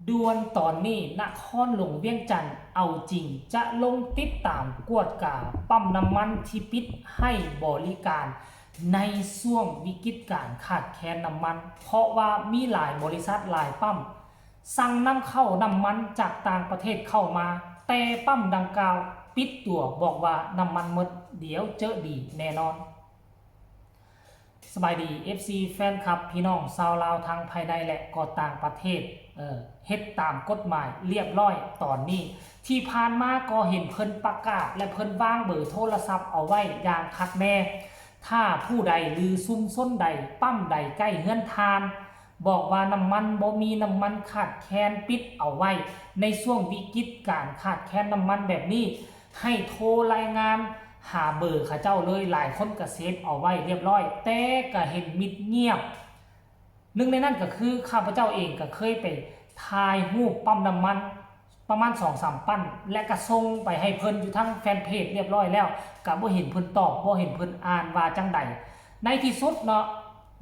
ດ່ວນຕອນນີ້ ນະຄອນຫຼວງວຽງຈັນເອົາຈິງ ຈະລົງຕິດຕາມກວດກາປ້ຳນ້ຳມັນທີ່ປິດໃຫ້ບໍລິການໃນຊ່ວງວິກິດການຂາດແຄນນ້ຳມັນ, ເພາະວ່າມີຫຼາຍບໍລິສັດ, ຫຼາຍປ້ຳ ສັ່ງນຳເຂົ້ານ້ຳມັນຈາກຕ່າງປະເທດເຂົ້າມາ, ແຕ່ປ້ຳດັ່ງກ່າວປິດຕົວ, ບອກວ່ານ້ຳມັນໝົດ, ດຽວເຈີດີແນ່ນອນ. ສະບາຍດີ ເອັຟຊີ ແຟນຄລັບ ພີ່ນ້ອງຊາວລາວທັງພາຍໃນ ແລະ ກໍຕ່າງປະເທດ, ເອີ ເຮັດຕາມກົດໝາຍລຽບລ້ອຍຕອນນີ້. ທີ່ຜ່ານມາກໍເຫັນເພິ່ນປະກາດ ແລະ ເພິ່ນວາງເບີໂທລະສັບເອົາໄວ້ຢ່າງຄັກແນ່. ຖ້າຜູ້ໃດ ຫຼື ຊຸມຊົນໃດ, ປ້ຳໃດໃກ້ເຮືອນທ່ານ ບອກວ່ານ້ຳມັນບໍ່ມີ, ນ້ຳມັນຂາດແຄນ, ປິດເອົາໄວ້ໃນຊ່ວງວິກິດການຂາດແຄນນ້ຳມັນແບບນີ້ ໃຫ້ໂທລາຍງານຫາເບີເຂົາເຈົ້າເລີຍ. ຫຼາຍຄົນກະເຊບເອົາໄວ້ລຽບລ້ອຍ, ແຕ່ກະເຫັນມິດງຽບ. ໜຶ່ງໃນນັ້ນກະຄື ຂ້າພະເຈົ້າເອງກະເຄີຍໄປຖ່າຍຮູບປ້ຳນ້ຳມັນປະມານສອງສາມປ້ຳ ແລະ ກະສົ່ງໄປໃຫ້ເພິ່ນຢູ່ທາງແຟນເພຈລຽບລ້ອຍແລ້ວ, ກະບໍ່ເຫັນເພິ່ນຕອບ, ບໍ່ເຫັນເພິ່ນອ່ານວ່າຈັ່ງໃດ. ໃນທີ່ສຸດເນາະ,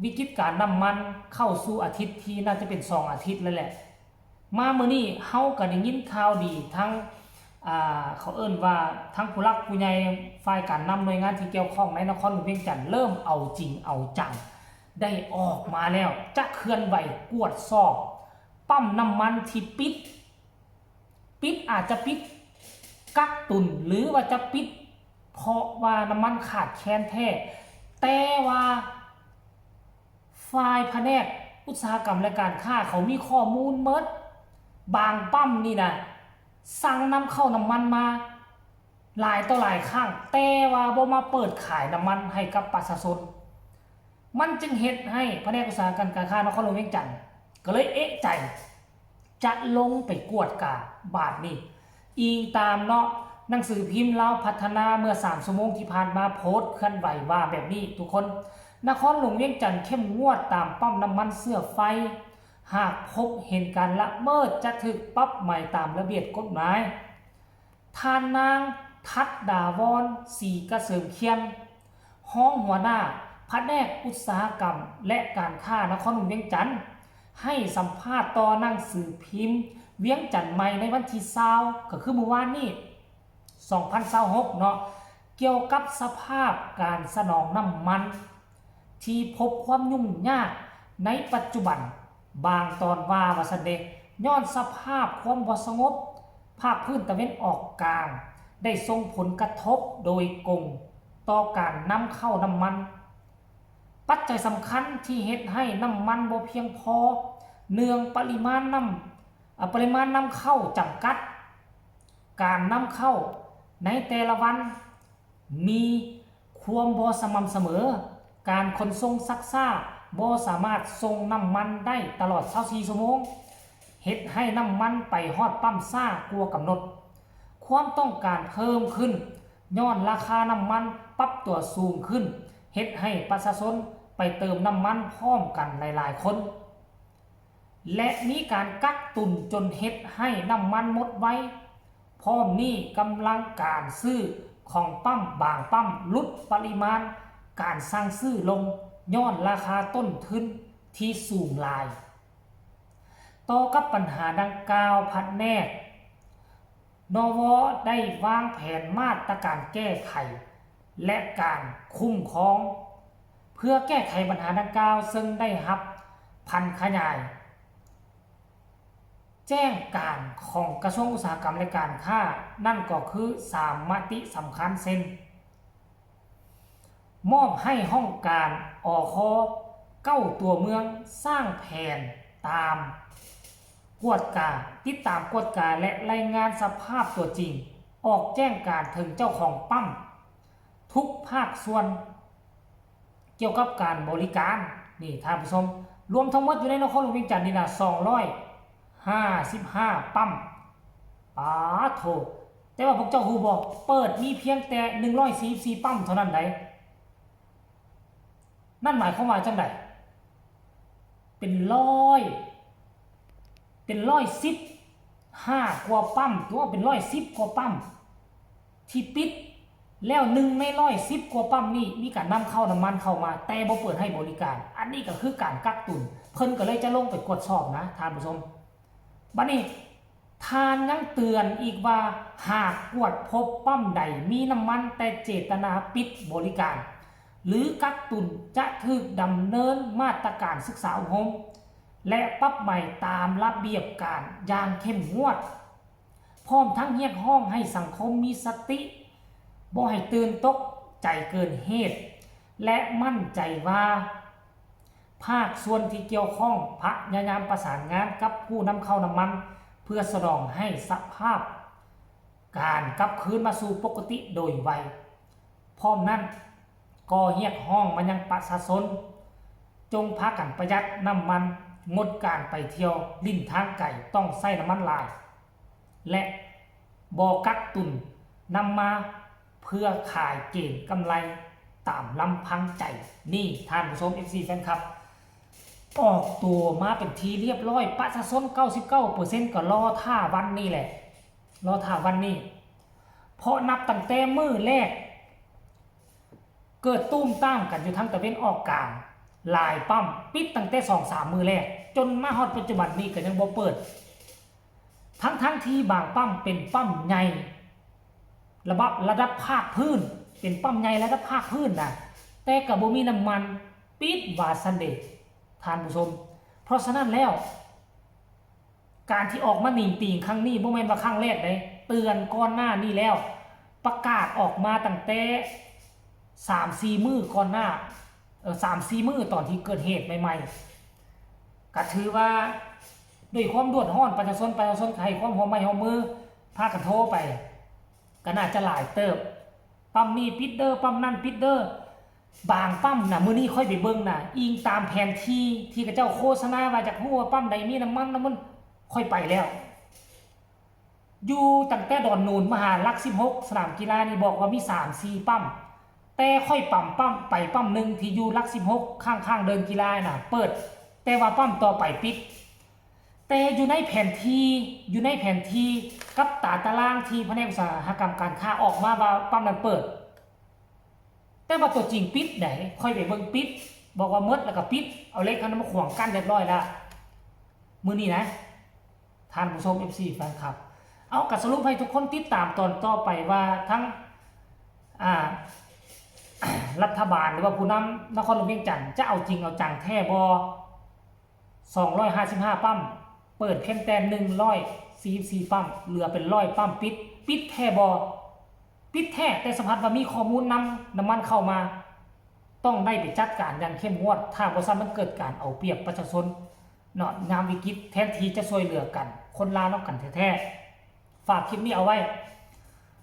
ວິກິດການນ້ຳມັນເຂົ້າສູ່ອາທິດທີ່ໜ້າຈະເປັນສອງອາທິດແລ້ວແຫຼະ. ມາມື້ນີ້ເຮົາກະໄດ້ຍິນຂ່າວດີ ທັງ ອ່າ ເຂົາເອີ້ນວ່າທັງຜູ້ຫຼັກຜູ້ໃຫຍ່ ຝ່າຍການນຳໜ່ວຍງານທີ່ກ່ຽວຂ້ອງໃນນະຄອນຫຼວງວຽງຈັນ ເລີ່ມເອົາຈິງເອົາຈັງ ໄດ້ອອກມາແລ້ວ ຈະເຄື່ອນໄຫວກວດສອບປ້ຳນ້ຳມັນທີ່ປິດ, ປິດ ອາດຈະປິດກັກຕຸນ ຫຼືວ່າຈະປິດເພາະວ່ານ້ຳມັນຂາດແຄນແທ້, ແຕ່ວ່າ ຝ່າຍພະແນກອຸດສາຫະກຳ ແລະ ການຄ້າ ເຂົາມີຂໍ້ມູນໝົດ. ບາງປ້ຳນີ້ນະ ສັ່ງນຳເຂົ້ານ້ຳມັນມາຫຼາຍຕໍ່ຫຼາຍຄັ້ງ, ແຕ່ວ່າບໍ່ມາເປີດຂາຍນ້ຳມັນໃຫ້ກັບປະຊາຊົນ. ມັນຈຶ່ງເຮັດໃຫ້ພະແນກອຸດສາຫະກຳ ການຄ້ານະຄອນຫຼວງວຽງຈັນ ກໍເລີຍເອະໃຈ ຈະລົງໄປກວດກາບາດນີ້. ອີງຕາມເນາະ ໜັງສືພິມລາວພັດທະນາ ເມື່ອສາມຊົ່ວໂມງທີ່ຜ່ານມາໂພສເຄື່ອນໄຫວວ່າແບບນີ້ ທຸກຄົນ, ນະຄອນຫຼວງວຽງຈັນເຂັ້ມງວດຕາມປ້ຳນ້ຳມັນເຊື້ອໄຟ, ຫາກພົບເຫັນການລະເມີດຈະຖືກປັບໃໝຕາມລະບຽບກົດໝາຍ. ທ່ານນາງ ທັດດາວອນ ສີກະເສີມຄຽນ ຮອງຫົວໜ້າພະແນກອຸດສາຫະກຳ ແລະ ການຄ້ານະຄອນຫຼວງວຽງຈັນ ໃຫ້ສຳພາດຕໍ່ໜັງສືພິມວຽງຈັນໃໝ່ໃນວັນທີຊາວ ກໍຄືມື້ວານນີ້ ສອງພັນຊາວຫົກເນາະ ກ່ຽວກັບສະພາບການສະໜອງນ້ຳມັນ ທີ່ພົບຄວາມຫຍຸ້ງຍາກໃນປັດຈຸບັນ. ບາງຕອນວ່າ ວ່າຊັ້ນເດ, ຍ້ອນສະພາບຄວາມບໍ່ສະຫງົບ ພາກພື້ນຕາເວັນອອກກາງ ໄດ້ສົ່ງຜົນກະທົບໂດຍກົງຕໍ່ການນຳເຂົ້ານ້ຳມັນ. ປັດໄຈສຳຄັນທີ່ເຮັດໃຫ້ນ້ຳມັນບໍ່ພຽງພໍ ເນື່ອງປະລິມານນ້ຳ ອາ ປະລິມານນຳເຂົ້າຈຳກັດ, ການນຳເຂົ້າໃນແຕ່ລະວັນ ມີຄວາມບໍ່ສະໝ່ຳສະເໝີ, ການຂົນສົ່ງຊັກຊ້າ, ບໍ່ສາມາດສົ່ງນ້ຳມັນໄດ້ຕະຫຼອດຊາວສີ່ຊົ່ວໂມງ, ເຮັດໃຫ້ນ້ຳມັນໄປຮອດປ້ຳຊ້າກວ່າກຳນົດ, ຄວາມຕ້ອງການເພີ່ມຂຶ້ນຍ້ອນລາຄານ້ຳມັນປັບຕົວສູງຂຶ້ນ, ເຮັດໃຫ້ປະຊາຊົນໄປເຕີມນ້ຳມັນພ້ອມກັນຫຼາຍໆຄົນ. ແລະ ມີການກັກຕຸນຈົນເຮັດໃຫ້ນ້ຳມັນໝົດໄວ. ພ້ອມນີ້ກຳລັງການຊື້ຂອງປ້ຳບາງປ້ຳຫຼຸດປະລິມານການສັ່ງຊື້ລົງ ຍ້ອນລາຄາຕົ້ນທຶນທີ່ສູງຫຼາຍ. ຕໍ່ກັບບັນຫາດັ່ງກ່າວ, ພະແນກ ນວ ໄດ້ວາງແຜນມາດຕະການແກ້ໄຂ ແລະ ການຄຸ້ມຄອງ ເພື່ອແກ້ໄຂບັນຫາດັ່ງກ່າວ, ເຊິ່ງໄດ້ຮັບຜັນຂະຫຍາຍແຈ້ງການຂອງກະຊວງອຸດສາຫະກຳ ແລະ ການຄ້າ, ນັ້ນກໍຄືສາມມະຕິສຳຄັນ ເຊັ່ນ ມອບໃຫ້ຫ້ອງການ ອຄ ເກົ້າຕົວເມືອງສ້າງແຜນຕາມກວດກາ, ຕິດຕາມກວດກາ ແລະ ລາຍງານສະພາບຕົວຈິງ, ອອກແຈ້ງການເຖິງເຈົ້າຂອງປ້ຳທຸກພາກສ່ວນ ກ່ຽວກັບການບໍລິການ. ນີ້ທ່ານຜູ້ຊົມ, ລວມທັງໝົດຢູ່ໃນນະຄອນຫຼວງວຽງຈັນນີ້ນະ ສອງຮ້ອຍຫ້າສິບຫ້າປ້ຳ. ປາໂທ! ແຕ່ວ່າພວກເຈົ້າຮູ້ບໍ່? ເປີດມີພຽງແຕ່ໜຶ່ງຮ້ອຍສີ່ສິບສີ່ປ້ຳເທົ່ານັ້ນໃດ໋. ນັ້ນໝາຍຄວາມວ່າຈັ່ງໃດ? ເປັນຮ້ອຍ ເປັນຮ້ອຍສິບຫ້າກວ່າປ້ຳຕົວະ, ເປັນຮ້ອຍສິບກວ່າປ້ຳທີ່ປິດ. ແລ້ວໜຶ່ງໃນຮ້ອຍສິບກວ່າປ້ຳນີ້ ມີການນຳເຂົ້ານ້ຳມັນເຂົ້າມາ ແຕ່ບໍ່ເປີດໃຫ້ບໍລິການ. ອັນນີ້ກໍຄືການກັກຕຸນ, ເພິ່ນກໍເລີຍຈະລົງໄປກວດສອບນະ ທ່ານຜູ້ຊົມ. ບັດນີ້ ທ່ານຍັງເຕືອນອີກວ່າ ຫາກກວດພົບປ້ຳໃດມີນ້ຳມັນແຕ່ເຈດຕະນາປິດບໍລິການ ຫຼື ກັກຕຸນ ຈະຖືກດຳເນີນມາດຕະການສຶກສາອົບຮົມ ແລະ ປັບໃໝຕາມລະບຽບການຢ່າງເຂັ້ມງວດ, ພ້ອມທັງຮຽກຮ້ອງໃຫ້ສັງຄົມມີສະຕິ, ບໍ່ໃຫ້ຕື່ນຕົກໃຈເກີນເຫດ ແລະ ໝັ້ນໃຈວ່າ ພາກສ່ວນທີ່ກ່ຽວຂ້ອງພະຍາຍາມປະສານງານກັບຜູ້ນຳເຂົ້ານ້ຳມັນ ເພື່ອສະໜອງໃຫ້ສະພາບການກັບຄືນມາສູ່ປົກກະຕິໂດຍໄວ. ພ້ອມນັ້ນກໍຮຽກຮ້ອງມາຍັງປະຊາຊົນ ຈົ່ງພາກັນປະຢັດນ້ຳມັນ, ງົດການໄປທ່ຽວຫຼິ້ນທາງໄກຕ້ອງໃຊ້ນ້ຳມັນຫຼາຍ ແລະ ບໍ່ກັກຕຸນນຳມາເພື່ອຂາຍເກງກຳໄລຕາມລຳພັງໃຈ. ນີ້ທ່ານຜູ້ຊົມ ເອັຟຊີ ແຟນຄລັບ ອອກຕົວມາເປັນທີ່ລຽບຮ້ອຍ, ປະຊາຊົນເກົ້າສິບເກົ້າເປີເຊັນກໍລໍຖ້າວັນນີ້ແຫຼະ, ລໍຖ້າວັນນີ້ ເພາະນັບຕັ້ງແຕ່ມື້ແລກ ເກີດຕຸ້ມຕາມກັນຢູ່ທາງຕາເວັນອອກກາງຫຼາຍປ້ຳ, ປິດຕັ້ງແຕ່ສອງສາມມື້ແລກ ຈົນມາຮອດປັດຈຸບັນນີ້ກໍຍັງບໍ່ເປີດ. ທັງໆທີ່ບາງປ້ຳເປັນປ້ຳໃຫຍ່ ລະບັບ ລະດັບພາກພື້ນ, ເປັນປ້ຳໃຫຍ່ລະດັບພາກພື້ນນະ, ແຕ່ກໍບໍ່ມີນ້ຳມັນ, ປິດວ່າຊັ້ນເດ ທ່ານຜູ້ຊົມ. ເພາະສະນັ້ນແລ້ວ ການທີ່ອອກມາໜິງຕີງຄັ້ງນີ້ ບໍ່ແມ່ນວ່າຄັ້ງແລກເດ້, ເຕືອນກ່ອນໜ້ານີ້ແລ້ວ, ປະກາດອອກມາຕັ້ງແຕ່ສາມສີ່ມື້ກ່ອນໜ້າ, ເອີ ສາມສີ່ມື້ຕອນທີ່ເກີດເຫດໃໝ່ໆ. ກະຖືວ່າດ້ວຍຄວາມເດືອດຮ້ອນປະຊາຊົນ, ປະຊາຊົນກະໃຫ້ຄວາມຮ່ວມໄມ້ຮ່ວມມື, ພາກັນໂທໄປ, ກະໜ້າຈະຫຼາຍເຕີບ. ປ້ຳນີ້ປິດເດີ, ປ້ຳນັ້ນປິດເດີ. ບາງປ້ຳນະ, ມື້ນີ້ຂ້ອຍໄປເບິ່ງນະ, ອີງຕາມແຜນທີ່ທີ່ເຂົາເຈົ້າໂຄສະນາວ່າຢາກຮູ້ວ່າປ້ຳໃດມີນ້ຳມັນ, ນ້ຳມັນ, ຂ້ອຍໄປແລ້ວ. ຢູ່ຕັ້ງແຕ່ດອນນູນມາຫາຫຼັກສິບຫົກ ສະໜາມກິລານີ້ ບອກວ່າມີສາມສີ່ປ້ຳ, ແຕ່ຂ້ອຍປ້ຳ, ປ້ຳ, ໄປປ້ຳໜຶ່ງທີ່ຢູ່ຫຼັກສິບຫົກ ຂ້າງໆເດີ່ນກິລານະ ເປີດ, ແຕ່ວ່າປ້ຳຕໍ່ໄປປິດ. ແຕ່ຢູ່ໃນແຜນທີ່, ຢູ່ໃນແຜນທີ່ກັບຕາຕະລາງທີ່ພະແນກອຸດສາຫະກຳການຄ້າອອກມາວ່າປ້ຳນັ້ນເປີດ, ແຕ່ວ່າຕົວຈິງປິດໃດ໋, ຂ້ອຍໄປເບິ່ງປິດ, ບອກວ່າໝົດແລ້ວກໍປິດ, ເອົາເຫຼັກຫັ້ນມາຂວາງກັ້ນຮຽບຮ້ອຍແລ້ວ. ມື້ນີ້ນະ ທ່ານຜູ້ຊົມ ເອັຟຊີ ແຟນຄລັບ. ເອົາ ກໍສະຫຼຸບໃຫ້ທຸກຄົນຕິດຕາມຕອນຕໍ່ໄປວ່າ ທັງ ອ່າ ລັດຖະບານ ຫຼືວ່າຜູ້ນຳນະຄອນຫຼວງວຽງຈັນ ຈະເອົາຈິງເອົາຈັງແທ້ບໍ່? ສອງຮ້ອຍຫ້າສິບຫ້າປ້ຳ, ເປີດພຽງແຕ່ໜຶ່ງຮ້ອຍສີ່ສິບສີ່ປ້ຳ, ເຫຼືອເປັນຮ້ອຍປ້ຳປິດ, ປິດແທ້ບໍ່? ປິດແທ້, ແຕ່ສະພັດວ່າມີຂໍ້ມູນນຳນ້ຳມັນເຂົ້າມາ, ຕ້ອງໄດ້ໄປຈັດການຢ່າງເຂັ້ມງວດ, ຖ້າບໍ່ຊັ້ນມັນເກີດການເອົາປຽບປະຊາຊົນເນາະ ຍາມວິກິດ, ແທນທີ່ຈະຊ່ວຍເຫຼືອກັນ, ຄົນລາວນຳກັນແທ້ໆ. ຝາກຄລິບນີ້ເອົາໄວ້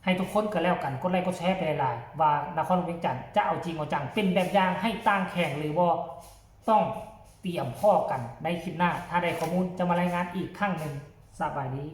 ໃຫ້ທຸກຄົນກໍແລ້ວກັນ, ກົດໄລກົດແຊໄປຫຼາຍໆ ວ່ານະຄອນຫຼວງວຽງຈັນຈະເອົາຈິງເອົາຈັງ ເປັນແບບຢ່າງໃຫ້ຕ່າງແຂວງຫຼືບໍ່, ຕ້ອງຕຽມພໍ້ກັນໃນຄລິບໜ້າ. ຖ້າໄດ້ຂໍ້ມູນຈະມາລາຍງານອີກຄັ້ງໜຶ່ງ. ສະບາຍດີ.